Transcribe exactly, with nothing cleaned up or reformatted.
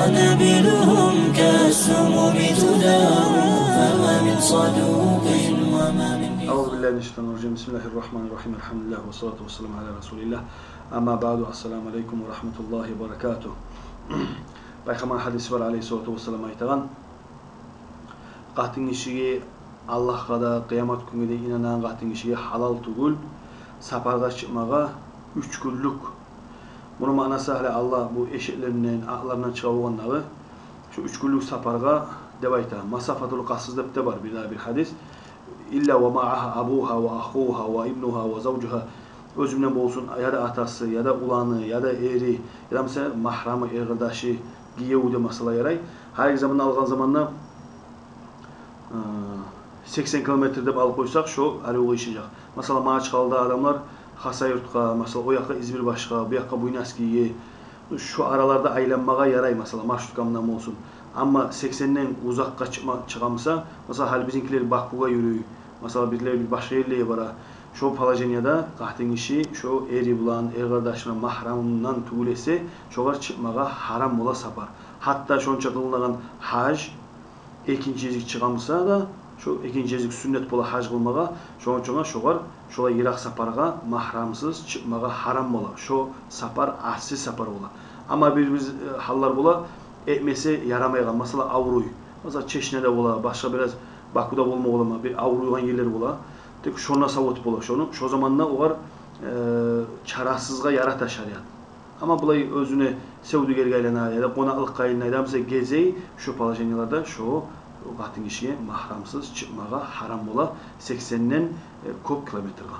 نبلهم كالسموم تدار، فما من صدوق وما من أعوذ بالله من الشيطان الرجيم. بسم الله الرحمن الرحيم. الحمد لله والصلاة والسلام على رسول الله. أما بعد. السلام عليكم ورحمة الله وبركاته. Пайхаммар гьадиси бар, алейгьиссалату вассалам, айтагъан: къатын гишиге, Аллагьгъа да, къыямат гюнге де инанагъан къатын гишиге гьалал тюгюл сапаргъа чыкъмагъа уьч гюнлюк. Муну маънасы, гьали Аллагь бу эшеклеринден, атларындан чыгъа болгъандагъы, шу уьч гюнлюк сапаргъа деп айта. Масафатул къасс деп де бар бир дагъы бир гьадис. Илла ва маъагьа абугьа ва ахугьа ва ибнугьа ва завжугьа. Оьзю булан болсун, яда атасы, яда уланы, яда эри, яда, масала, магьрамы, эркъардашы, гиеви де, масала, ярай. Гьар эки заманны алгъан заманда, э, сексен километр деп алып къойсакъ, шо ари уллу иши жакъ. Масала, Магьачкъаладагъы адамлар Хасавюртгъа, масала, о якъгъа Измирбашгъа, бу якъгъа Буйнакскийге, шо араларда айланмагъа ярай, масала, маршруткамдан болсун. Амма сексенден узакъгъа чыкъма-, чыгъа буса, масала, гьали бизинкилер Бакугъа юрюй, масала, бирлер бир башгъа ерлеге бара. Шо положениеде къатын гиши шо эри булан, эркъардашы булан, магьрамындан тюгюл эсе, шогъар чыкъмагъа гьарам бола сапар. Гьатта шонча къылынагъан гьаж, экинчи гезик чыгъа буса да, шо экинчи гезик сюннет бола гьаж къылмагъа, шону учун шогъар, шолай йыракъ сапаргъа магьрамсыз чыкъмагъа гьарам бола. Шо сапар асси сапар бола. Амма бир-бир, э, гьаллар бола, этмесе ярамайгъан, масала, авруй. Масала, Чечняда бола, башгъа бираз Бакуда болма бола, амма бир авруйгъан ерлер бола. Тек шонда савут бола шону. Шо заманда огъар, э, чарасызгъа ярата шариат. Амма булай оьзюне севдюгерге айлана, яда къонакълыкъгъа айлана, яда, масала, гезей, шо положениелерде шо къатын гишиге магьрамсыз чыкъмагъа гьарам бола сексенден, э, кёп километрге.